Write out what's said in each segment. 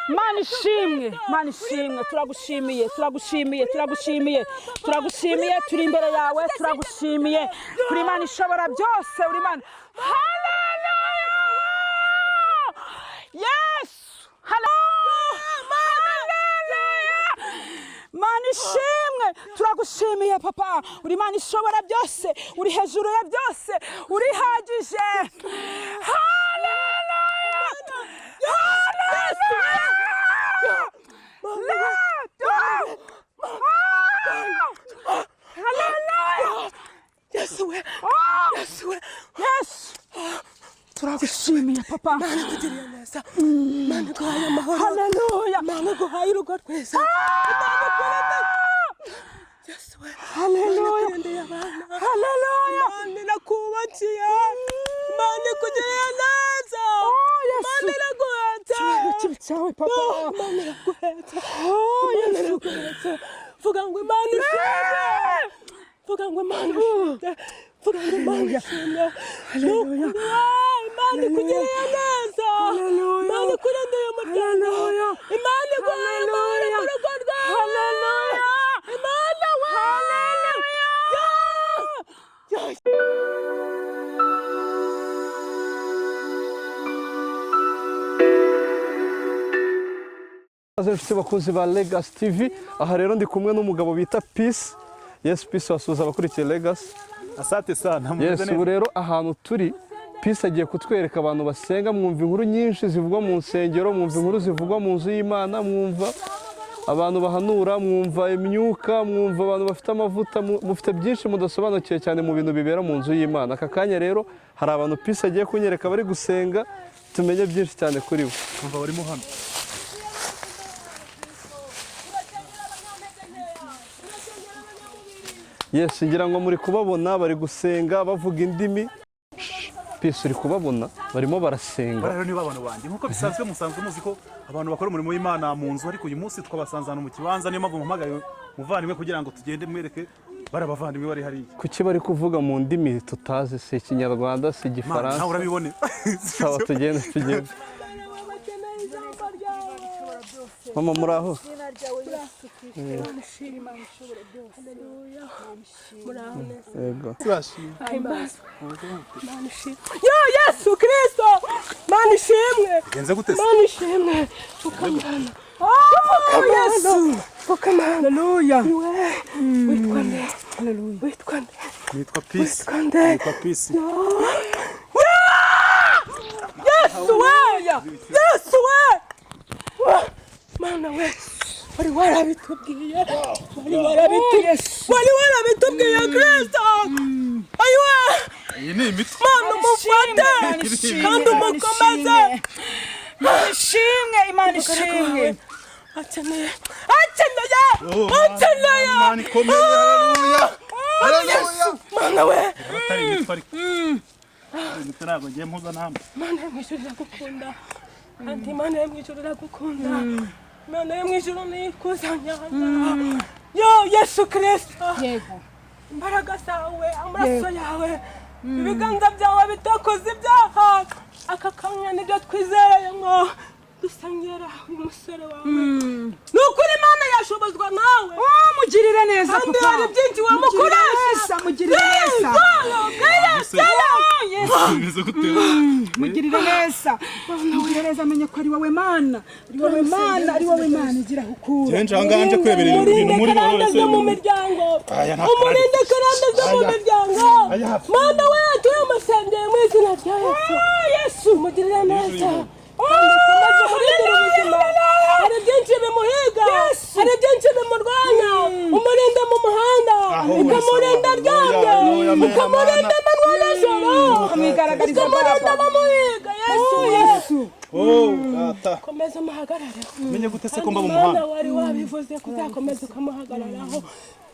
Mana ishimwe, Mana ishimwe, turagushimiye, turagushimiye, turagushimiye, turagushimiye, turi imbere yawe, turagushimiye. Uri Imana ishobora byose, uri Imana. Haleluya! Yesu! Haleluya! Mana ishimwe, turagushimiye papa, uri Imana ishobora byose, uri hejuru ya byose, urihagije. Haleluya! Haleluya! Haleluya! Yesu we! Yesu we! Yesu! Turagushimiye papa. Mana ikugiriye neza, Mana iguhaye amahoro. Haleluya! Mana iguhaye urugo rwiza, Imana ikurinde. Yesu we! Haleluya! Imana ikurindeye abana. Haleluya! Imana irakubakiye, Imana ikugiriye neza. Oh, Yesu! Imana iraguhetse. Ikibi cyawe papa. Oh, Imana iraguhetse. Oh, Imana Yesu! iraguhetse. Vuga ngo Imana ishimwe, vuga ngo Imana ishimwe, vuga ngo Imana ishimwe. Haleluya. Ni ukuri, Imana ikugiriye neza. Haleluya. Imana ikurindeye umuryango. Haleluya. Imana iguhaye amahoro mu rugo rwawe. Haleluya! Imana we! Haleluya! Ya! Ikaze inshuti bakunzi ba Legacy TV. Aha rero ndi kumwe n'umugabo bita Peace. Yes, Peace, wasuhuza abakurikiye Legacy. Asante sana. Yes, ubu rero ahantu turi, Peace agiye kutwereka abantu basenga. Mwumva inkuru nyinshi zivugwa mu nsengero, mwumva inkuru zivugwa mu nzu y'Imana, mwumva abantu bahanura, mwumva imyuka, mwumva abantu bafite amavuta, mufite byinshi mudasobanukiwe cyane mu bintu bibera mu nzu y'Imana. Aka kanya rero hari abantu Peace agiye kunyereka bari gusenga, tumenye byinshi cyane kuri bo. Umva, barimo hano. Yes, ngira ngo muri kubabona bari gusenga bavuga indimi. Peace, uri kubabona barimo barasenga. Bariya rero nibo abantu banjye. Nk'uko bisanzwe, musanzwe muzi ko abantu bakora umurimo w'Imana mu nzu, ariko uyu munsi twabasanze ahantu mu kibanza. Niyo mpamvu mpamagaye muvandimwe kugira ngo tugende mwereke bari abavandimwe bari hariya. Kuki bari kuvuga mu ndimi tutazi? Si Ikinyarwanda, si Mana, Igifaransa. nawe urabibone. Sawa, tugende, tugende. Bakeneye ijambo ryawe. Mama, muri aho? Muraho neza? Yego. Himbazwe. Mana ishimwe. Yo Yesu Kristo! Mana ishimwe! Bigenze gute se? Mana ishimwe! Pfukamana. Pfukamana. Pfukamana. Haleluya! Iwe. Witwa nde? Haleluya! Witwa nde? Nitwa Peace. Witwa nde? Nitwa Peace. Yesu we! Yesu we! Mana we! Wari warabitubwiye. Wari warabitubwiye. Wari warabitubwiye, Kristo. Ayiwe! Iyi ni imitwe. Mana, umufate kandi umukomeze. Imana ishimwe, Imana ishimwe. Akeneye, akeneye, akeneye. Imana ikomeye, haleluya. Haleluya. Mana we! Atari imitwe ariko. Imitwe ntabwo ngiye mpuza namwe. Mana yo mu ijuru iragukunda, kandi Imana yo mu ijuru iragukunda. Imana yo mu ijuru niyo ikuzanya. Yo Yesu Kristo! Yego. Imbaraga zawe, amaraso yawe, ibiganza byawe bitakoze ibyaha, aka kanya nibyo twizereye ngo dusengera uyu musore wawe. Ni ukuri Imana yashobozwa nawe. Oh, mugirire neza Kandi papa. hari byinshi wamukoresha. Mugirire neza, mugirire neza. Ese Oh, Yesu. bimeze gute? Mugirire neza. Mugirire neza, amenye ko ari wowe Mana. Ari wowe Mana, ari wowe Mana igira aho ukura. Nje ahangaha nje kwebera ibintu Umurinde muri karande zo mu miryango. Aya, nta Umurinde karande zo mu Aya. miryango. Aya. Mana we, turamusengeye mu izina rya Yesu. Yesu. Umugirire neza kandi ukomeze umurindire ubuzima. Hari byinshi bimuhiga, hari byinshi bimurwanya. Umurinde mu muhanda, Aho ukamurinda uri, aryamye, haleluya, amen, ukamurinda amanywa nijoro, Ukamwigaragariza ukamurinda Baba. abamuhiga. Yesu, Yesu. Oh, data. Komeza umuhagarare. Menye gute se ko mba mu Kandi Mana, muhanda? wari wabivuze ko uzakomeza ukamuhagararaho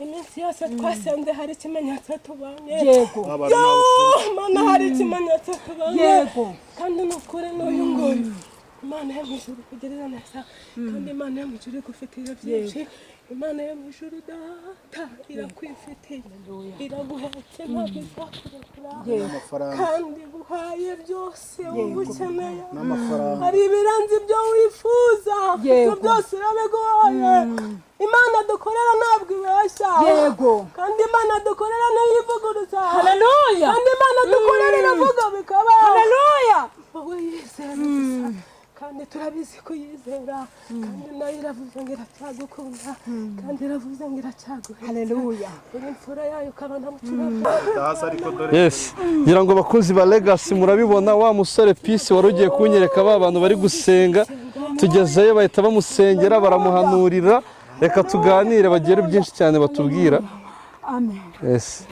iminsi yose. Twasenze hari ikimenyetso tubonye. Yego. Abantu nabo. Yo, Mana, hari ikimenyetso tubonye. Yego. Kandi ni ukuri n'uyu nguyu. Imana yo mu ijuru ikugirira neza, kandi Imana yo mu ijuru igufitiye byinshi. Imana yo mu ijuru Data irakwifitiye, iraguhetse, ntabwo izakurekura, N'amafaranga. kandi iguhaye byose wumva ukeneye. N'amafaranga. Hari ibirenze ibyo wifuza, ibyo byose irabiguhaye. Imana dukorera ntabwo ibeshya, kandi Imana dukorera ntiyivuguruza. Haleluya. Kandi Imana dukorera iravuga bikaba. Haleluya. Wowe yizera gusa, kandi turabizi ko uyizera, kandi nayo iravuze ngo iracyagukunda, kandi iravuze ngo iracyaguhetse. Haleluya. Uri imfura yayo, ukaba nta mucurabyo. Hasi ariko dore. Yes, ngira ngo abakunzi ba Legacy murabibona, wa musore Peace wari ugiye kunyereka ba bantu bari gusenga, tugezeyo bahita bamusengera, baramuhanurira. Reka tuganire, bagere byinshi cyane batubwira. Amen. Yes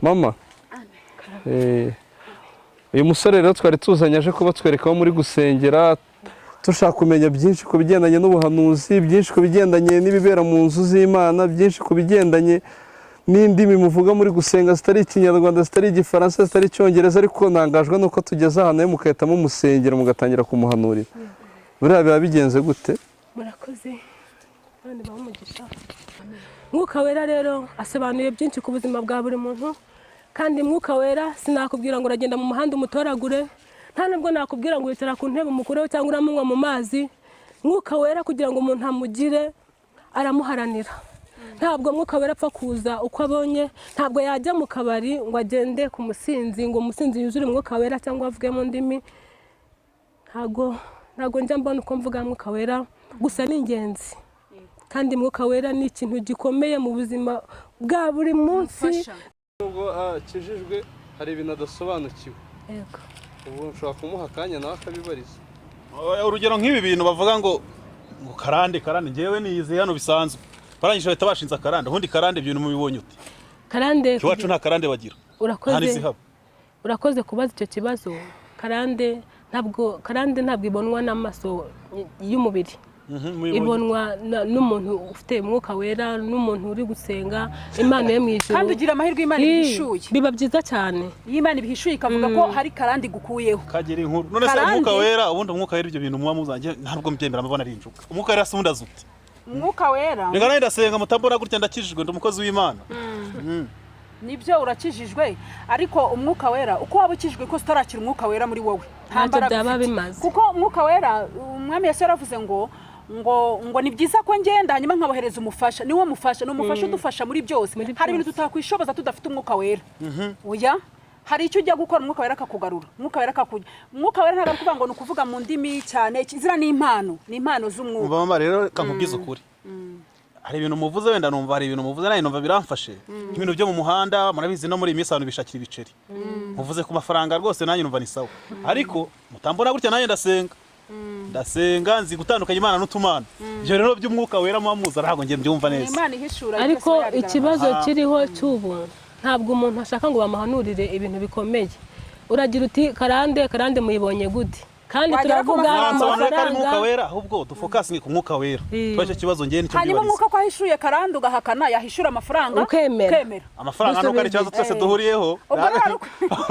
mama, uyu musore rero twari tuzanye aje kuba twereka aho muri gusengera, dushaka kumenya byinshi ku bigendanye n'ubuhanuzi, byinshi ku bigendanye n'ibibera mu nzu z'Imana, byinshi ku bigendanye n'indimi muvuga muri gusenga zitari Ikinyarwanda, zitari Igifaransa, zitari Icyongereza. Ariko ntangajwe nuko tugeze ahantu mugahita mumusengera, mugatangira kumuhanurira. Buriya biba bigenze gute? Murakoze, kandi bahe umugisha. Mwuka Wera rero asobanuye byinshi ku buzima bwa buri muntu. Kandi Mwuka Wera sinakubwira ngo uragenda mu muhanda umutoragure, nta nubwo nakubwira ngo wicara ku ntebe umukureho cyangwa uramunywa mu mazi. Mwuka Wera kugira ngo umuntu amugire aramuharanira. Ntabwo Mwuka Wera apfa kuza uko abonye. Ntabwo yajya mu kabari ngo agende ku musinzi ngo umusinzi yuzure Umwuka Wera cyangwa avuge mu ndimi. Ntabwo njya mbona uko mvuga Mwuka Wera, gusa ni ingenzi, kandi Mwuka Wera ni ikintu gikomeye mu buzima bwa buri munsi. Nubwo akijijwe hari ibintu adasobanukiwe. Yego. Ubu nshobora kumuha akanya nawe akabibariza. Oya, urugero nk'ibi bintu bavuga ngo karande, karande, ngewe niyize hano bisanzwe, barangije bahita bashinze akarande. Ubundi karande ibyo bintu mubibonye ute? Karande Iwacu nta karande bagira, nta Urakoze. n'izihaba. Urakoze kubaza icyo kibazo. Karande ntabwo ibonwa n'amaso y'umubiri. Mubibonye. Ibonwa n'umuntu ufite Umwuka Wera, n'umuntu uri gusenga Imana yo mu ijuru. Kandi ugira amahirwe Imana ibihishuye. Biba byiza cyane. Iyo Imana ibihishuye ikavuga ko hari karande igukuyeho. Kagira inkuru. None se Karande? Umwuka Wera, ubundi Umwuka Wera ibyo bintu muba muzanjye ntabwo mbyemera, mbona ari injuga. Umwuka Wera se ubundi azute? Umwuka Wera Reka nanjye ndasenga, mutambona gutya, ndakijijwe, ndi umukozi w'Imana. Nibyo, urakijijwe, ariko Umwuka Wera, uko waba ukijijwe kose utarakira Umwuka Wera muri wowe, nta Ntacyo mbaraga byaba ufite. bimaze. Kuko Umwuka Wera, Umwami Yesu yaravuze ngo ni byiza ko ngenda hanyuma nkabohereza umufasha. Niwo mufasha, ni umufasha udufasha muri byose. Muri Hari ibintu byose. tutakwishoboza tudafite Umwuka Wera. Oya, hari icyo ujya gukora Umwuka Wera akakugarura, Umwuka Wera akakujya. Umwuka Wera ntabwo ari ukuvuga ngo ni ukuvuga mu ndimi cyane. Ziriya ni impano, ni impano z'umwuka. Umva mama, rero kankubwiza ukuri, hari ibintu muvuze wenda numva, hari ibintu muvuze nanjye numva biramfashe, nk'ibintu byo mu muhanda. Murabizi no muri iyi minsi abantu bishakira ibiceri. Muvuze ku mafaranga rwose nanjye numva ni sawa, ariko mutambona gutya nanjye ndasenga, ndasenga, nzi gutandukanya Imana n'utumana. Ibyo rero by'Umwuka Wera muba muza ntabwo njye mbyumva Ni neza. Imana ihishura. Ariko byose yabigaragaza. ikibazo kiriho cy'ubu, ntabwo umuntu ashaka ngo bamuhanurire ibintu bikomeye. Uragira uti: "Karande, karande muyibonye gute?" Kandi Wagera ku turavuga mafaranga. Mwansobanuriye ko ari Mwuka amafaranga. Wera, ahubwo dufokasinge ku Mwuka Wera. Tuba icyo kibazo njye nicyo Hanyuma byibariza. Umwuka ko ahishuye karande ugahakana, yahishura amafaranga Ukemera. Ukemera. Amafaranga nuko ari ikibazo twese duhuriyeho. Ubwo rero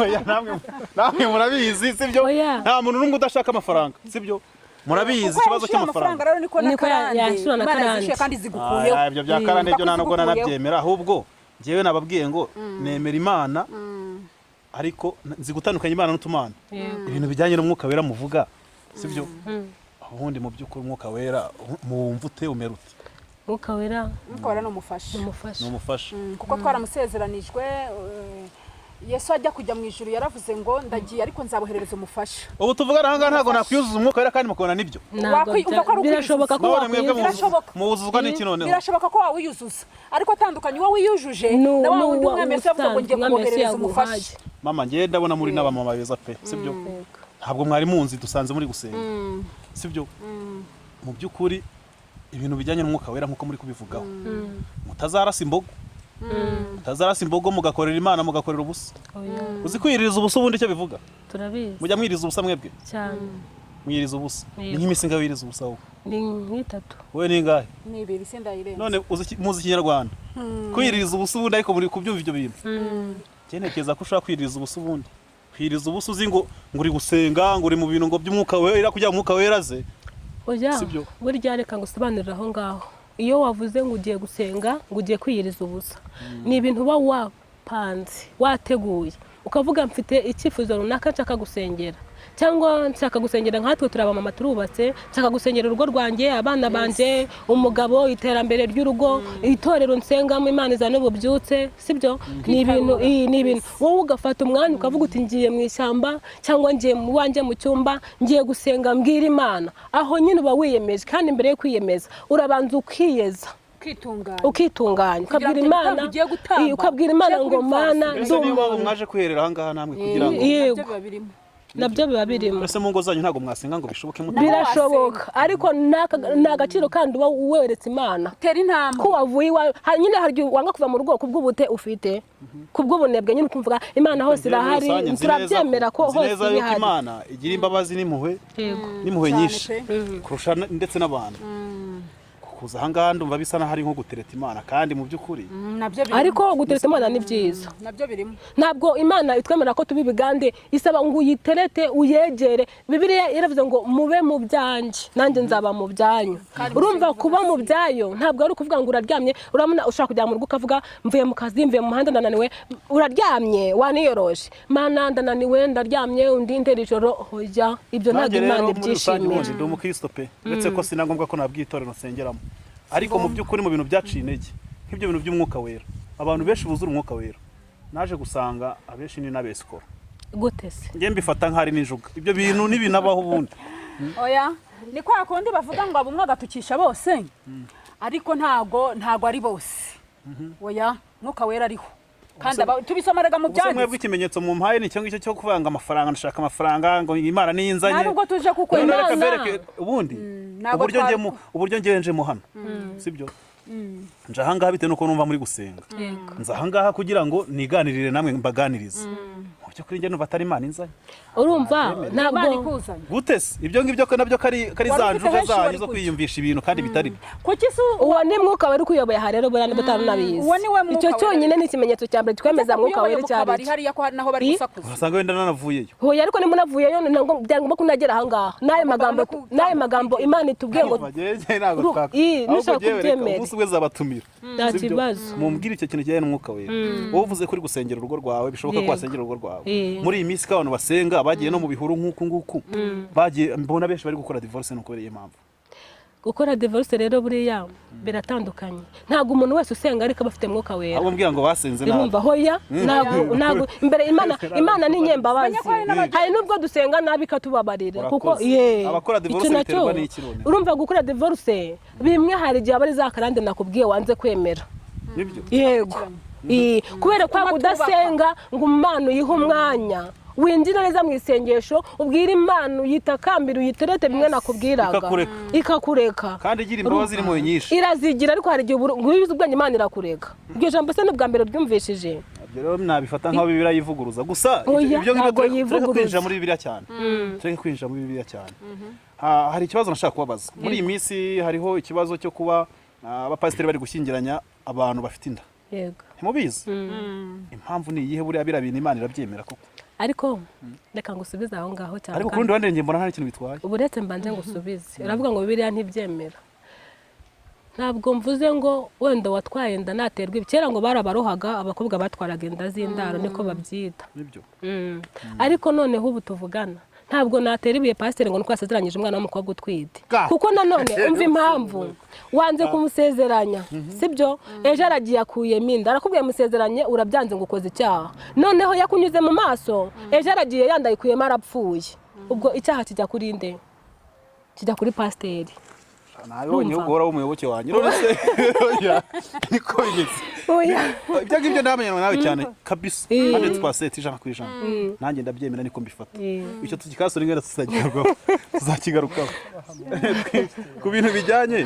Oya, namwe murabizi, sibyo? Oya. Nta muntu n'umwe udashaka amafaranga, sibyo? Murabizi Uko ikibazo yahishuye amafaranga cy'amafaranga. rero niko na Niko karande yahishura na Imana karande. zishyuye kandi zigukuyeho. Aya, ibyo bya karande byo nta nubwo Zigukuyeho. nanabyemera. Ahubwo njyewe nababwiye ngo nemera Imana, ariko nzi gutandukanya Imana n'utumana. Ibintu bijyanye n'Umwuka Wera muvuga, sibyo? Ubundi mu by'ukuri Umwuka Wera muwumva ute, umera ute? Mwuka Wera Umwuka Wera ni umufasha. Umufasha. Ni umufasha. Kuko twaramusezeranijwe. Yesu ajya kujya mu ijuru yaravuze ngo: "Ndagiye, ariko nzaboherereza umufasha." Ubu tuvugana aha ngaha ntabwo nakwiyuzuza Umwuka Wera kandi mukabona nibyo? Ntabwo Umva ko ari birashoboka ko None mwebwe wakwiyuzuza. Birashoboka. Muwuzuzwa n'iki noneho? Birashoboka ko wawiyuzuza, ariko atandukanye uwo wiyujuje na wa wundi Umwami Yesu yavuze ngo: "Ngiye Umwami Yesu kuboherereza umufasha." yaguhaye. Mama, njye ndabona muri n'abamama beza pe, sibyo? Ntabwo mwari munzi, dusanze muri gusenga, sibyo? Mu by'ukuri ibintu bijyanye n'Umwuka Wera nk'uko muri kubivugaho, mutazarasa imbogo, mutazarasa imbogo mugakorera Imana mugakorera ubusa. Oya. Uzi kwiyiriza ubusa ubundi icyo bivuga? Turabizi. Mujya mwiriza ubusa mwebwe? Cyane. Mwiriza ubusa ni Yego. nk'iminsi ingahe wiriza ubusa wowe? Ni nk'itatu. Wowe ni ingahe? Ni ibiri, sindayirenze. None uzi muzi Ikinyarwanda kwiyiriza ubusa ubundi? Ariko muri kubyumva ibyo bintu, njye ntekereza ko ushobora kwiyiriza ubusa. Ubundi kwiyiriza ubusa uzi ngo uri gusenga, ngo uri mu bintu ngo by'Umwuka Wera, kugira ngo Umwuka Wera aze. Oya, Sibyo? Burya reka ngusobanurire aho ngaho. Iyo wavuze ngo ugiye gusenga, ngo ugiye kwiyiriza ubusa, ni ibintu uba wapanze, wateguye, ukavuga: mfite icyifuzo runaka nshaka gusengera, cyangwa nshaka gusengera, nkatwe turi abamama turubatse, nshaka gusengera urugo rwanjye, abana banjye, umugabo, iterambere ry'urugo, itorero nsengamo, Imana izana ububyutse, sibyo? Ni ibintu, ni ibintu wowe ugafata umwanya ukavuga uti: ngiye mu ishyamba cyangwa ngiye mu wanjye mu cyumba, ngiye gusenga, mbwira Imana. Aho nyine uba wiyemeje, kandi mbere yo kwiyemeza urabanza ukiyeza, Ukitunganya. ukitunganya, Kugira ukabwira ngo igitambo Imana, ugiye gutamba, ukabwira Imana cye ngo: kuba imfabusa. Mana, Mbese niyo ndumva. mpamvu mwaje kwiherera ahangaha namwe kugira ngo Yego. Nabyo biba birimo. Nabyo biba birimo. Mbese mu ngo zanyu ntabwo mwasenga ngo bishoboke mute? Birashoboka, ariko ni agaciro kandi uba weretse Imana Tera intambwe. ko wavuye iwawe. Nyine hari igihe wanga kuva mu rugo kubw'ubute ufite, kubw'ubunebwe nyine, ukumva Imana hose Njyewe muri irahari. rusange nzi neza Turabyemera ko nzi hose neza yuko ihari. Imana igira imbabazi n'impuhwe, Yego. n'impuhwe Cyane nyinshi pe. kurusha ndetse n'abantu. Kuza ahangaha ndumva bisa n'aho ari nko gutereta Imana, kandi mu by'ukuri Nabyo birimo. Ariko gutereta Imana ni byiza. Nabyo birimo. Ntabwo Imana itwemerera ko tuba ibigande, isaba ngo uyiterete, uyegere. Bibiliya yaravuze ngo: mube mu byanjye, nanjye nzaba mu byanyu. Urumva, kuba mu byayo ntabwo ari ukuvuga ngo uraryamye. Urabona, ushobora kujya mu rugo ukavuga: mvuye mu kazi, mvuye mu muhanda, ndananiwe. Uraryamye, waniyoroshe: Mana, ndananiwe, ndaryamye, undinde ijoro. Hoya, ibyo ntabwo Nanjye rero Imana muri rusange ibyishimira. ubundi ndi umukristo pe, uretse ko si na ngombwa ko nabwiye itorero nsengeramo, ariko mu by'ukuri mu bintu byaciye intege nk'ibyo bintu by'umwuka wera, abantu benshi buzura umwuka wera, naje gusanga abenshi ni n'abesikoro. Gute se? Njye mbifata nk'aho ari n'injuga, ibyo bintu n'ibinabaho ubundi. Oya, ni kwa kundi bavuga ngo abumwe agatukisha bose, ariko ntago ari bose. Oya, Mwuka Wera ariho kandi tubisoma rega mu Ubuse mwebwe byanditswe. ikimenyetso mumpaye ni icyo ngicyo cyo kuvuga ngo amafaranga, ndashaka amafaranga, ngo Imana niyo inzanye? Nta nubwo tuje None kukwemera. reka Imana. mbereke ubundi Ntabwo uburyo njyemo, uburyo ngenjemo hano, sibyo? Nje ahangaha bitewe nuko numva muri gusenga. Nza ahangaha kugira ngo niganirire namwe, mbaganirize. Mu by'ukuri njye numva atari Imana inzanye. Urumva, Imana ntabwo ikuzanye. Gute se? Ibyo ngibyo ko nabyo kari Wari za ufite njuga henshi zanyu wari zo kujya. kwiyumvisha ibintu kandi bitari byo. Kuki se Uwo ni Mwuka Wera ukuyoboye aha rero, buriya niba utari unabizi. Uwo ni we Mwuka Icyo Wera. cyonyine ni ikimenyetso cya mbere twemeza Mwuka kuyoboye Wera mu icyo ari kabari cyo. hariya ko naho bari gusakuza? Urasanga wenda nanavuyeyo. Hoya, ariko nimunavuyeyo ntabwo byari ngombwa ko unagera ahangaha n'ayo magambo, no n'ayo magambo Imana itubwiye ngo Ntabwo Ii, ahubwo nushaka jyewe reka kubyemera. umunsi umwe zabatumira. Nta Sibyo? kibazo. Mumbwire icyo kintu kijyanye n'umwuka wera. Wowe uvuze ko uri gusengera urugo rwawe, bishoboka ko wasengera urugo rwawe. Muri iyi minsi ko abantu basenga bagiye no mu bihuru nk'uku nguku, bagiye mbona benshi bari gukora divorce, ni ukubera iyo mpamvu. Gukora divorce rero buriya biratandukanye. Ntabwo umuntu wese usenga ariko aba afite Mwuka Wera. Ahubwo mbwira ngo basenze nabi. Urumva, hoya, ntabwo imbere Imana ni inyembabazi. Menya ko hari n'abagira- Hari n'ubwo dusenga nabi ikatubabarira kuko Urakoze. ye Abakora divorce icyo nacyo. biterwa n'iki none? Urumva, gukora divorce bimwe hari igihe aba ari za karande nakubwiye wanze kwemera. Nibyo. Yego. Kubera kwa Bituma kudasenga ngo Imana uyihe umwanya, winjira neza mu isengesho, ubwire Imana, uyitakambire, uyiterete, bimwe nakubwiraga. Ikakureka. Ikakureka. Kandi igira imbabazi n'impuhwe nyinshi. Irazigira, ariko hari igihe ngo iyo uzi ubwenge Imana irakureka. Iryo jambo se ni ubwa mbere ryumvishije? Ibyo rero nabifata nk'aho Bibiliya yivuguruza gusa. Oya, Ibyo ngibyo ntabwo tureke yivuguruza. kwinjira muri Bibiliya cyane, tureke kwinjira muri Bibiliya cyane. Hari ikibazo nashaka kubabaza. Muri iyi minsi hariho ikibazo cyo kuba abapasiteri bari gushyingiranya abantu bafite inda. Yego. Ntimubizi? Impamvu ni iyihe? Buriya biriya bintu Imana irabyemera koko? Ariko reka ngusubize aho ngaho cyane. Ariko ku rundi ruhande njye mbona nta kintu bitwaye. Ubu uretse mbanze ngusubize. Uravuga ngo Bibiliya ntibyemera. Ntabwo mvuze ngo wenda watwaye inda naterwa ibi. Kera ngo barabarohaga, abakobwa batwaraga inda z'indaro, niko babyita. Nibyo. Ariko noneho ubu tuvugana, ntabwo natera ibuye pasiteri ngo nuko yasezeranyije umwana w'umukobwa utwite. Kuko nanone umva impamvu wanze kumusezeranya, sibyo? Ejo aragiye akuyemo inda, arakubwiye musezeranye, urabyanze ngo ukoze icyaha. Noneho yakunyuze mu maso, ejo aragiye yandayikuyemo, arapfuye. Ubwo icyaha kijya kuri nde? Kijya kuri pasiteri. Nabibonye. Urumva? Guhora w'umuyoboke wanjye none se, oya, niko bimeze. Oya. Ibyo ngibyo ndamenyana nawe cyane kabisa, kandi twasete 100%, nanjye ndabyemera, niko mbifata. Icyo tukikasura ingana tuzakigarukaho, tuzakigarukaho ku bintu bijyanye,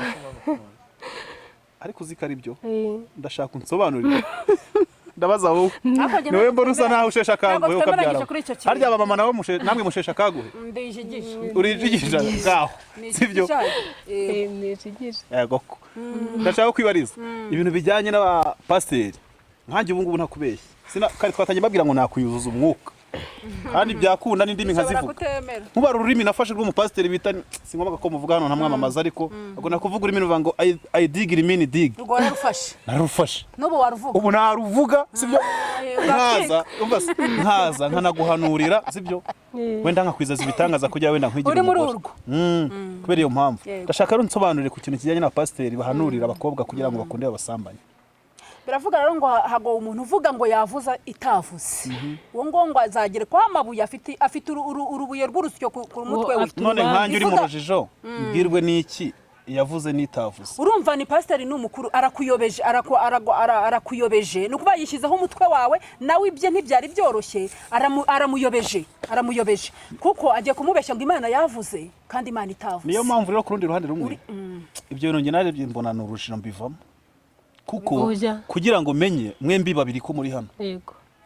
ariko uzi ko ari byo. Ndashaka unsobanurire, ndabaza wowe, niwe mbona usa naho usheshe akanguhe. Ntabwo twemeranyije Ukabyara kuri icyo kintu. Harya abamama nabo namwe musheshe akanguhe? Ndijigije. Urijigija ngaho, sibyo? Nijigije. Yego ko ndashaka kwibariza ibintu bijyanye n'abapasiteri. Nkanjye ubu ngubu ntakubeshye, sina kare twatangiye mbabwira ngo nakwiyuzuza umwuka. Kandi byakunda n'indimi Ushobora nkazivuga. kutemera. Nkubara ururimi nafashe rw'umupasiteri bita, si ngombwa ko muvuga hano ntamwamamaza, ariko agomba kuvuga ururimi ruvuga ngo "I dig rimini dig." Urwo wararufashe? Narufashe. N'ubu waruvuga? Ubu naruvuga, sibyo? Nkaza, umva se, nkaza nkanaguhanurira, sibyo? Wenda nkakwizaza ibitangaza kugira wenda nkwigira Uri muri umugore. urwo. Kubera iyo mpamvu Yego. ndashaka rero nsobanurire ku kintu kijyanye n'abapasiteri bahanurira abakobwa kugira ngo bakunde babasambanye. Biravuga rero ngo hagowe umuntu uvuga ngo yavuze itavuze. Uwo nguwo ngo azagerekwaho amabuye, afite urubuye rw'urusyo ku mutwe we. Afite None urubanza. nkanjye uri mu rujijo, mbwirwe n'iki yavuze n'itavuze? Urumva, ni pasiteri, ni umukuru, arakuyobeje, arakuyobeje. Ni ukuvuga yishyizeho umutwe wawe, nawe ibye ntibyari byoroshye. Aramuyobeje, aramuyobeje, kuko agiye kumubeshya ngo Imana yavuze kandi Imana itavuze. Niyo mpamvu rero ku rundi ruhande rumwe ibyo bintu njye narebye mbona ni urujijo, mbivamo, kuko Oya. kugira ngo menye mwembi babiri ko muri hano,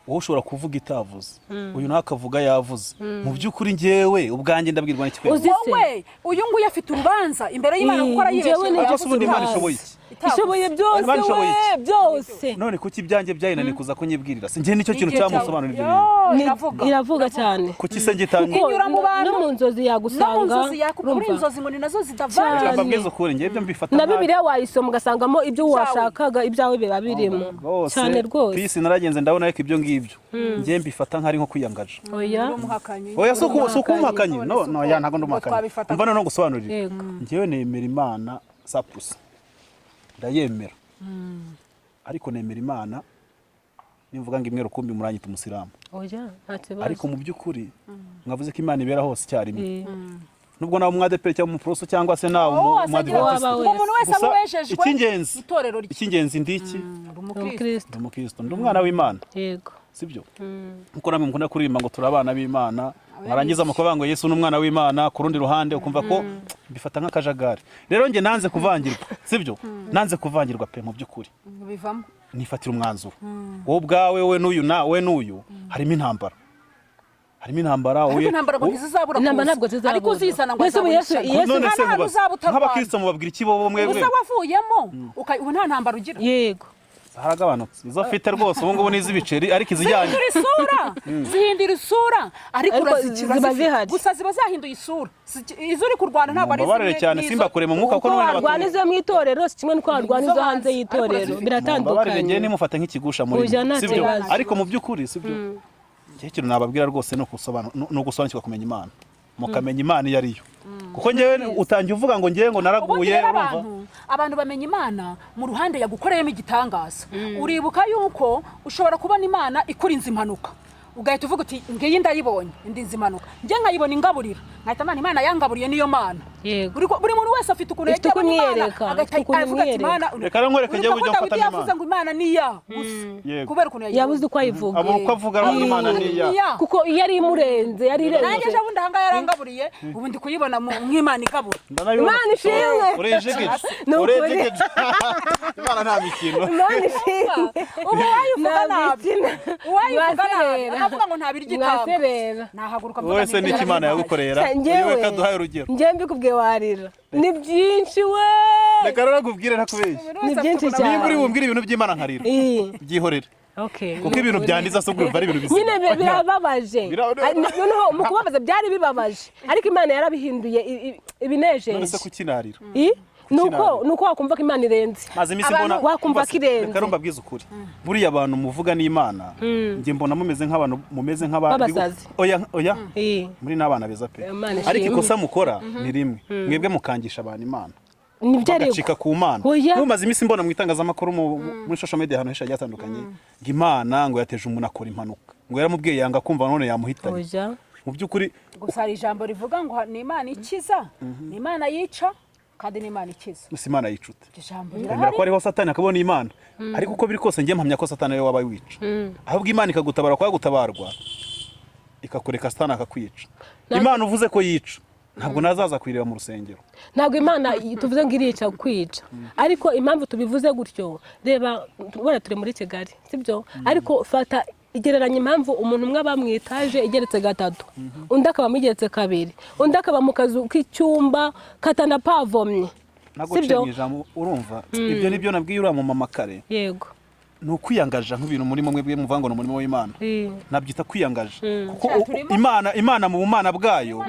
wowe ushobora kuvuga itavuze, uyu nawe akavuga yavuze, mu by'ukuri njyewe ubwanjye ndabwirwa n'iki? Uzi se? Wowe, uyu nguyu afite urubanza imbere y'Imana kuko arayibeshye Njyewe ngo ni- yavuze Ariko se ubundi Imana itavuze. ishoboye iki? Itavuze. Ishoboye byose. Imana ishoboye We iki? byose. None kuki ibyanjye byayinaniye kuza kunyibwirira? Si njye nicyo kintu Igihe cyawe. cyamusobanurira ibyo bintu. Yo, Ni- iravuga. Iravuga cyane. Kuki se ngitangiye? Kuko Inyura mu bantu. no mu nzozi No mu yagusanga. nzozi yakukuri. Urumva? Inzozi ngo ni nazo zitavangira. Cyane. Mbabwize ukuri, njye ibyo mbifata Na nabi. Bibiliya wayisoma ugasangamo ibyo washakaga, ibyawe biba birimo. Rwose. Cyane rwose. Pisi naragenze ndabona, ariko ibyo ngibyo njye mbifata nk'ari nko kwiyangaje. Oya. Umuhakanyi. Oya, si ukumuhakanyi. None No si no uko- ya, ntabwo ndi ubwo umuhakanyi. twabifata. Umva noneho ngusobanurire. Yego. Njyewe nemera Imana sapusa, ndayemera, ariko nemera Imana nimvuga ngo imwe rukumbi muranyita umusilamu. Oya, nta kibazo. Ariko mu by'ukuri mwavuze ko Imana ibera hose icyarimwe, nubwo nawe umwadeperi cyangwa umuporoso cyangwa se nawe Wowe wasagira umwadivantiste. Waba ngo umuntu wese Gusa aba wejejwe icy'ingenzi, itorero rye. icy'ingenzi ndi iki? Uri umukristo. Umukristo. Ndi umukristo, ndi umwana w'Imana. Sibyo? Nkuko namwe mukunda kuririmba ngo turi abana b'Imana, mwarangiza mukavuga ngo Yesu ni umwana w'Imana, ku rundi ruhande ukumva ko bifata nk'akajagari. Rero njye nanze kuvangirwa, sibyo? Nanze kuvangirwa pe, mu by'ukuri. Bivamo. Nifatira umwanzuro. Wowe ubwawe, we n'uyu na we n'uyu, harimo intambara, harimo intambara. Ariko Wowe intambara ngo ntizizabura Intambara kuza. ntabwo zizabura. Ariko uzizana ngo Mbese ubu azabona Yesu- ishyano. Yesu- None Nta se n'ahantu mubaze, uzaba utarwana. nk'abakristo mubabwira iki bo mwebwe? Ubusa wavuyemo ubu nta ntambara ugira. Yego. Haragabanutse izo afite rwose ubu ngubu ni iz'ibiceri, ariko izijyanye Zihindura isura, zihindura isura, ariko Ariko urazikira ziba zifite. zihari. Gusa ziba zahinduye isura. Izo uri kurwana ntabwo ari Mumbabarire zimwe cyane, n'izo- simbakure mu mwuka, kuko Uko n'ubundi warwana izo mu itorero si kimwe n'uko warwana izo hanze y'itorero. Ariko mumbabarire, njyewe Biratandukanye. nimufate nk'ikigusha muri Oya, mwe, nta sibyo? kibazo. Ariko mu by'ukuri, sibyo, njyewe ikintu nababwira rwose ni ni ugusobanukirwa, kumenya Imana, mukamenya Imana iyo ari yo, kuko njyewe utangiye uvuga ngo njyewe ngo Ubundi naraguye, rero urumva? abantu bamenya Imana mu ruhande yagukoreyemo igitangaza. Uribuka yuko ushobora kubona Imana ikurinze impanuka, ugahita uvuga uti: "Ngiyi ndayibonye indinze impanuka." Njye nkayibona ingaburira, nkahita Imana, Imana yangaburiye niyo Mana. Buri muntu wese afite ukuntu Ifite yagiye uko abona Imana, imwiyereka, agahita ifite ukuntu avuga ati imwiyereka. Imana. Reka rero nkwereke Uribuka njyewe ko uburyo Dawidi mfatamo yavuze Imana. ngo Imana ni iya gusa kubera ukuntu yayibonye. Yabuze uko ayivuga. Abo uko avuga ngo Imana ni iya. Kuko iyo yari imurenze, yari Nanjye irenze. ejo bundi ahangaha yarangaburiye, ubu ndi kuyibona nk'Imana igabura. Ndanabibona. Imana ishimwe. Urejegeje. Ni ukuri. Urejegeje, Imana nta mikino. Imana ishimwe. Ubu uwayivuga Nta nabi, mikino. uwayivuga nabi, Mwaserera. akavuga ngo nta biryo itanga, Mwaserera. nahaguruka mvuga Wese nti n'icyo Imana yagukorera. Njyewe- Uyu we kaduhaye urugero. Njyewe mbikubwiye warira, ni byinshi we. Reka rero nkubwire ntakubeshye. Ni byinshi cyane. Niba uri bumbwire ibintu by'Imana nkarira, byihorere, kuko ibintu byandiza se ubwo ari ibintu bizima? Nyine birababaje. Noneho mu kubabaza byari bibabaje, ariko Imana yarabihinduye ibinejeje. None se kuki narira? I? Nuko wakumva ko Imana irenze. Maze iminsi Abantu mbona wakumva ko irenze. Reka rero mbabwize ukuri, buriya abantu muvuga n'Imana, njye mbona mumeze nk'abantu mumeze nk'abantu B'abasazi. Oya, oya, muri n'abana beza pe. Imana Ariko ishimwe. ikosa mukora ni rimwe, mwebwe mukangisha abantu Imana, Nibyo ariko. bagacika ku Mana. Oya. Mumaze iminsi mbona mu itangazamakuru, muri social media, ahantu henshi hagiye hatandukanye, ngo Imana ngo yateje umuntu akora impanuka, ngo yaramubwiye yanga kumva none yamuhitanye. Oya. Mu by'ukuri Gusa hari ijambo rivuga ngo ni Imana ikiza, ni Imana yica, kandi ni Imana ikiza. Gusa Imana yicute. Iryo jambo Emera rirahari. ko hariho Satani akabona Imana, ariko uko biri kose njye mpamya ko Satani ariwe waba wica, ahubwo Imana ikagutabara kwa gutabarwa, ikakureka Satani akakwica. Imana uvuze ko yica, ntabwo nazaza kuyireba mu rusengero. Ntabwo Imana tuvuze ngo irica kwica, ariko impamvu tubivuze gutyo, reba wenda turi muri Kigali, sibyo? Ariko fata igereranya impamvu umuntu umwe aba mu etaje igeretse gatatu, undi akaba igeretse kabiri, undi akaba mu kazu k'icyumba katanapavomye. Ntabwo Sibyo? nciye mu ijambo, urumva, ibyo nibyo nabwiye uriya mumama kare. Yego. Ni ukwiyangaja nk'ibintu muri mwebwe muvuga ngo ni umurimo w'Imana. Nabyita kwiyangaja kuko Imana mu bumana bwayo,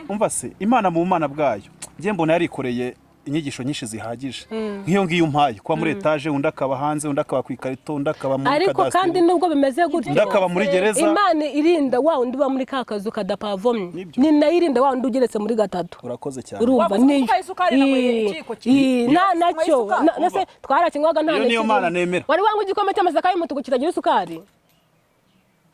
umva se, Imana mu bumana bwayo njye mbona yarikoreye inyigisho nyinshi zihagije nk'iyo ngiyo umpaye kuba muri etaje, undi akaba hanze, undi akaba ku ikarito, undi akaba muri Ariko kandi kadasiteri, nubwo bimeze gutyo, undi akaba muri gereza. Imana irinda wa wundi uba muri ka kazu kadapavomye. Nibyo. Ni nayo irinda wa wundi ugeretse muri gatatu. Urakoze cyane. Urumva? Wabuze Niyo kuko isukari nanyweye ikiyiko kimwe. Na nacyo isukari. Nase twarakinywaga nta Iyo niyo n'ikirimo. Mana nemera. Wari wanywa igikoma cy'amasaka y'umutuku kitagira isukari?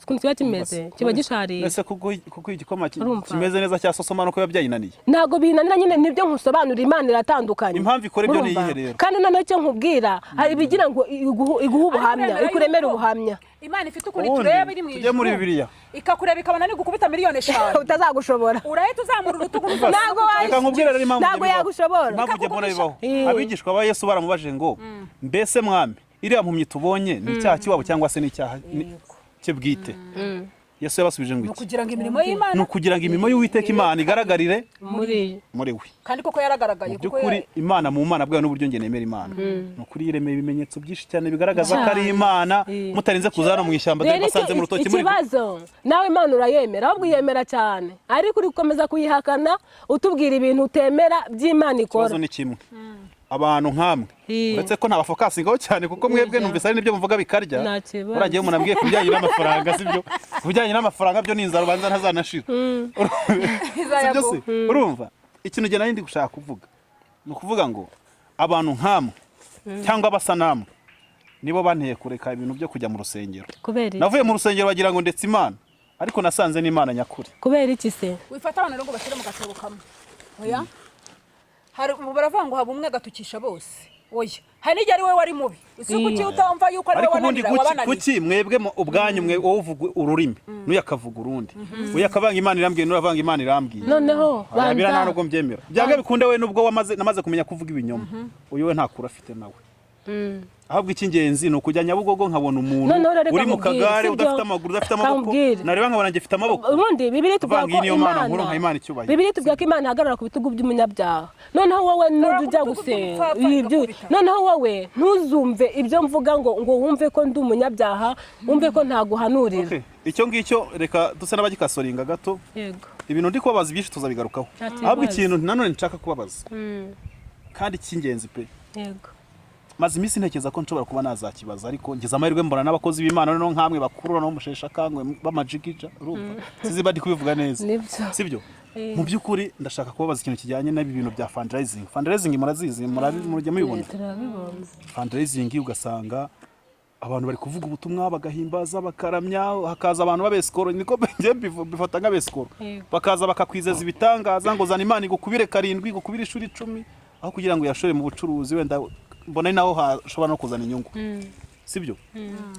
Ukuntu kiba kimeze, kiba gisharira. Ese kuko igikoma Urumva? kimeze neza cya sosoma nuko biba byayinaniye? Ntabwo binanira nyine, nibyo nkusobanurira, Imana iratandukanye. Impamvu ikora ibyo ni Urumva? iyihe rero? Kandi noneho icyo nkubwira, hari ibigira ngo iguhe ubuhamya, Ariko ikuremere yuko ubuhamya. Imana ifite ukuntu Ubundi, itureba iri mu tujye muri ijuru. Bibiliya. Ikakureba ikabona nigukubita 5 miliyoni Utazagushobora. Urahita uzamura urutugu. Ntabwo Reka nkubwire rero impamvu ntabwo ibyo bibaho. yagushobora. Impamvu njye mbona bibaho, Eh. abigishwa ba Yesu baramubajije ngo: "Mbese Mwami, iriya mpumyi tubonye ni icyaha cy'iwabo cyangwa se ni icyaha cye bwite?" Yesu yabasubije ngo Ni iki? ukugira ngo imirimo y'Imana Ni ukugira ngo imirimo y'Uwiteka Imana igaragarire muri muri we. Kandi koko yaragaragaye. Mu Kuko by'ukuri, Imana mu Mana bwayo n'uburyo njye nemera Imana, ni ukuri yiremeye ibimenyetso byinshi cyane bigaragaza ko ari Imana, mutarinze kuza hano mu ishyamba. Dore Rero basanze mu rutoki muri ikibazo, nawe Imana urayemera, ahubwo uyemera cyane, ariko uri gukomeza kuyihakana utubwira ibintu utemera by'Imana ikora. Ikibazo ni kimwe, abantu nkamwe, uretse ko ntabafokasingaho cyane kuko mwebwe numvise ari nibyo muvuga bikarya. Nta kibazo. Uragiye umuntu ambwiye ku bijyanye n'amafaranga, sibyo? Ku bijyanye n'amafaranga byo ni inzara ubanza ntazanashira, sibyo se? Urumva, ikintu njye nari ndi gushaka kuvuga ni ukuvuga ngo abantu nkamwe cyangwa abasa namwe nibo banteye kureka ibintu byo kujya mu rusengero. Kubera iki? Navuye mu rusengero bagira ngo ndetse Imana, ariko nasanze n'Imana nyakuri. Kubera iki se? Wifata abantu rero ngo bashyire mu gatebo kamwe, oya. Hari ubu baravuga ngo haba umwe agatukisha bose, oya. Hari n'igihe ari wowe wari mubi, ese kuki utumva yuko ari Ariko wowe ubundi wananira kuki, wabananiye? kuki mwebwe ubwanyu mwe, wowe uvuga ururimi n'uyu akavuga urundi, uyu akavanga Imana irambwiye, n'uyu avanga Imana irambwiye? Noneho Oya, biriya nta banza nubwo mbyemera. Byanga bikunde we nubwo wamaze namaze kumenya kuvuga ibinyoma, uyu we nta kuri afite nawe. Ahubwo icy'ingenzi ni ukujya Nyabugogo nkabona umuntu Noneho rero reka uri mu nkubwire, kagare, sibyo? udafite amaguru, udafite amaboko, Kamubwire. nareba nkabona njye mfite amaboko. Ubundi Bibiliya itubwira Kuvanga ko iyi niyo Mana Imana nkuru, nka Imana icyubahiro. Bibiliya itubwira ko Imana ihagarara ku bitugu by'umunyabyaha. Noneho wowe nujya ujya ku bitugu gusenga by'umupfapfa igakubita. Noneho wowe ntuzumve ibyo mvuga ngo wumve ko ndi umunyabyaha, wumve ko ntaguhanurira. Okay, icyo ngicyo reka dusa n'abagikasoringa gato. Yego. Ibintu ndi kubabaza byinshi tuzabigarukaho. Nta kibazo. Ahubwo ikintu nanone nshaka kubabaza kandi cy'ingenzi pe, maze iminsi ntekereza ko nshobora kuba nazakibaza, ariko ngize amahirwe mbona n'abakozi b'Imana noneho nkamwe bakuru, noneho musheshe akangwe b'amajigija. Urumva sizi bari kubivuga neza? Nibyo. Sibyo? Mu by'ukuri ndashaka kubabaza ikintu kijyanye n'ibi bintu bya fundraising. Fundraising murazizi, murajya mubibona? Turabibona. Fundraising, ugasanga abantu bari kuvuga ubutumwa, bagahimbaza, bakaramya, hakaza abantu b'abesikoro, niko njye mbifata nk'abesikoro. Yego. Bakaza bakakwizeza ibitangaza ngo zana, Imana igukubire karindwi, igukubire inshuro 10, aho kugira ngo uyashore mu bucuruzi, wenda mbona ari naho hashobora no kuzana inyungu, sibyo?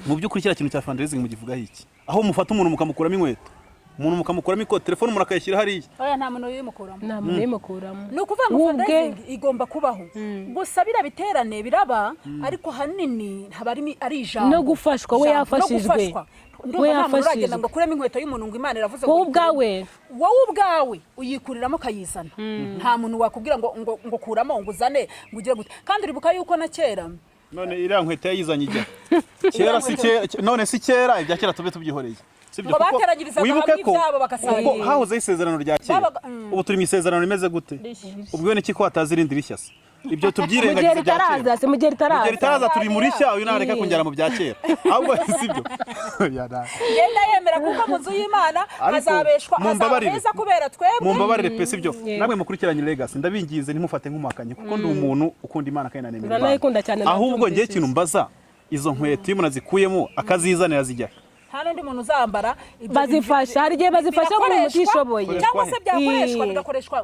Mu by'ukuri kiriya kintu cya fundraising mugivugaho iki, aho mufata umuntu mukamukuramo inkweto, umuntu mukamukuramo ikote, telefone umuntu akayishyira hariya? Oya, nta muntu uyimukuramo. Nta muntu uyimukuramo. Ni ukuvuga ngo We ubwe. fundraising igomba kubaho, gusa biriya biterane biraba, ariko ahanini haba ari ijambo. No gufashwa, we Ijambo, no yafashijwe. gufashwa. Ndumva We nta muntu uragenda yafashijwe. ngo akuremo inkweto y'umuntu ngo Imana iravuze ngo Wowe uyikuremo. ubwawe. Wowe ubwawe uyikuriramo ukayizana. Nta muntu wakubwira ngo kuramo, ngo uzane, ngo ugire gute. Kandi uribuka yuko na kera None iriya nkweto yayizanye ijya kera, si kera? None si kera, ibya kera tube tubyihoreye, sibyo? Ngo Kuko bateranyirizaga wibuke hamwe ko ibyabo bagasangira. kuko hahozeho isezerano rya kera, ubu turi mu isezerano rimeze gute? Ubwo ni iki ko hataza irindi rishya se? Ibyo Mu gihe tubyirengagize bya kera. ritaraza se, mu gihe Mu gihe ritaraza. ritaraza turi muri rishya. Uyu ntareka kunjyana mu bya kera ahubwo, sibyo? Ya, Ngenda yemera kuko mu nzu y'Imana Ariko hazabeshwa, hazaba mumbabarire. heza kubera twebwe. Mumbabarire pe, sibyo? Namwe mukurikiranye Legacy, ndabingize ntimufate nk'umuhakanyi, kuko ndi umuntu ukunda Imana kandi nanemera Imana. Uranayikunda cyane, Ahubwo ngiye nabyumvise. ikintu mbaza, izo nkweto iyo umuntu azikuyemo akazizanira zijya Nta n'undi muntu uzambara ibyo. Bazifasha, hari igihe bazifasha nk'umuntu Birakoreshwa, utishoboye. cyangwa se byakoreshwa, bigakoreshwa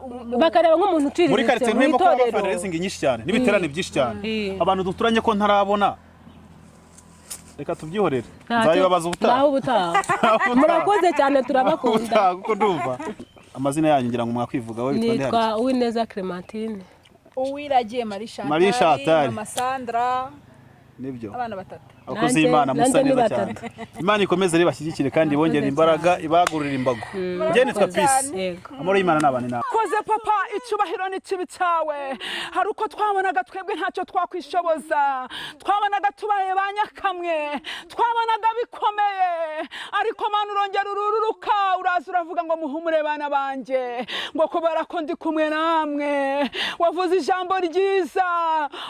Bakareba nk'umuntu Muri uciriritse karitsiye mu ntuyemo ko haba itorero. fundraising nyinshi cyane n'ibiterane byinshi cyane. Abantu duturanye ko ntarabona, reka tubyihorere, nzabibabaza ubutaha. Naho ubutaha. Murakoze cyane, turabakunda. Ubutaha, kuko ndumva amazina yanyu ngira ngo mwakwivuga. Wowe witwa nde? Nitwa Harya? Uwineza Clementine. Uwiragiye Marie Chantal. Marie Chantal. Mama Sandra. Nibyo. Abana batatu. Abakozi Nanjye- b'Imana musa nanjye ni neza cyane. batatu. Imana ikomeze ribashyigikire kandi ibongere imbaraga, ibagurire imbago. Njye nitwa Peace. Yego. Amahoro y'Imana n'abane nawe. Koze papa, icyubahiro ni kibi cyawe. Hari uko twabonaga twebwe ntacyo twakwishoboza, twabonaga tubaye ba nyakamwe, twabonaga bikomeye, ariko Mana urongera urururuka, uraza uravuga ngo muhumure bana banjye, ngo kubera ko ndi kumwe namwe. Wavuze ijambo ryiza,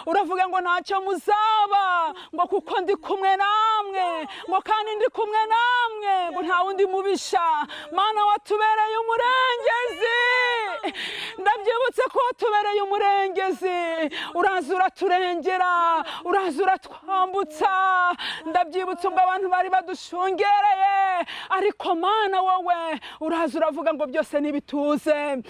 uravuga ngo ntacyo muzaba, ngo kuko ndi kumwe namwe, ngo kandi ndi kumwe namwe, ngo nta wundi mubisha. Mana watubereye umurengezi, ndabyibutse ko watubereye umurengezi, uraza uraturengera, uraza uratwambutsa. Ndabyibutse ubwo abantu bari badushungereye, ariko Mana wowe uraza uravuga ngo byose nibituze,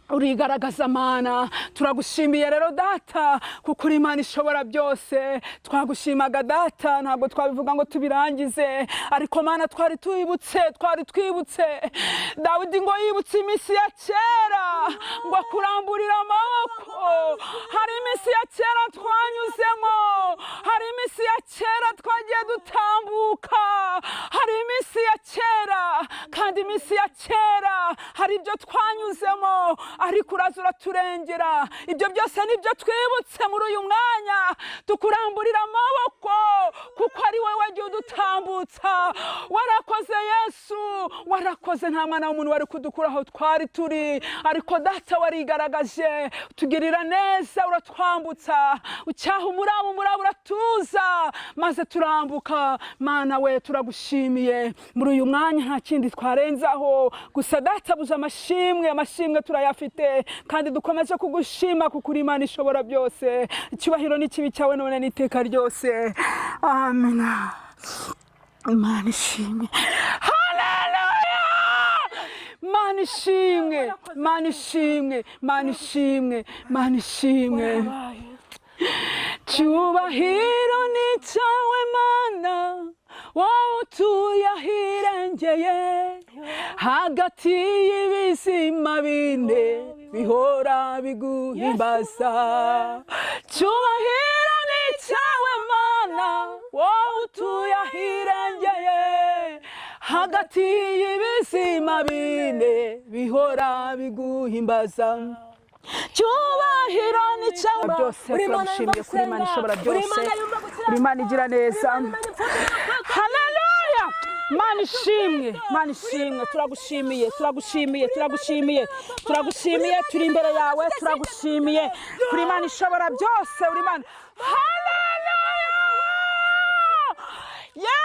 urigaragaza. Mana turagushimiye rero data, kuko uri Imana ishobora byose. Twagushimaga data, ntabwo twabivuga ngo tubirangize, ariko Mana twari twibutse, twari twibutse Dawidi ngo yibutse iminsi ya kera, ngo akuramburire amaboko. Hari iminsi ya kera twanyuzemo, hari iminsi ya kera twagiye dutambuka, hari iminsi ya kera, kandi iminsi ya kera hari ibyo twanyuzemo, ariko uraza uraturengera. Ibyo byose nibyo twibutse muri uyu mwanya, tukuramburira amaboko kuko ari wowe wagiye udutambutsa. Warakoze Yesu, warakoze. Nta mwana w'umuntu wari kudukura aho twari turi, ariko data warigaragaje, utugirira neza, uratwambutsa, ucyaha umuraba, umuraba uratuza, maze turambuka. Mana we turagushimiye muri uyu mwanya, nta kindi twarenzaho, gusa data buze amashimwe, amashimwe turayafite kandi dukomeje kugushima kuko uri Imana ishobora byose. Icyubahiro n'ikibi cyawe none n'iteka ryose, amina. Imana ishimwe, haleluya! Mana ishimwe, Mana ishimwe, Mana ishimwe, Mana ishimwe. Cyubahiro ni cyawe Mana, wowe utuye ahirengeye, hagati y'ibizima bine bihora biguhimbaza. Cyubahiro ni cyawe Mana, wowe utuye ahirengeye, hagati y'ibizima bine bihora biguhimbaza. Cyubahiro ni cyawe byose. Uri Imana yumva Turagushimiye kuri Imana gusenga. ishobora Uri byose, Imana yumva gukiranuka. uri Imana igira neza. Uri Imana imfubyi n'abapfakazi. Haleluya! Mana ishimwe, Mana ishimwe, turagushimiye, turagushimiye, turagushimiye, turagushimiye, turi imbere yawe, turagushimiye kuri Imana ishobora byose, uri Imana. Haleluya!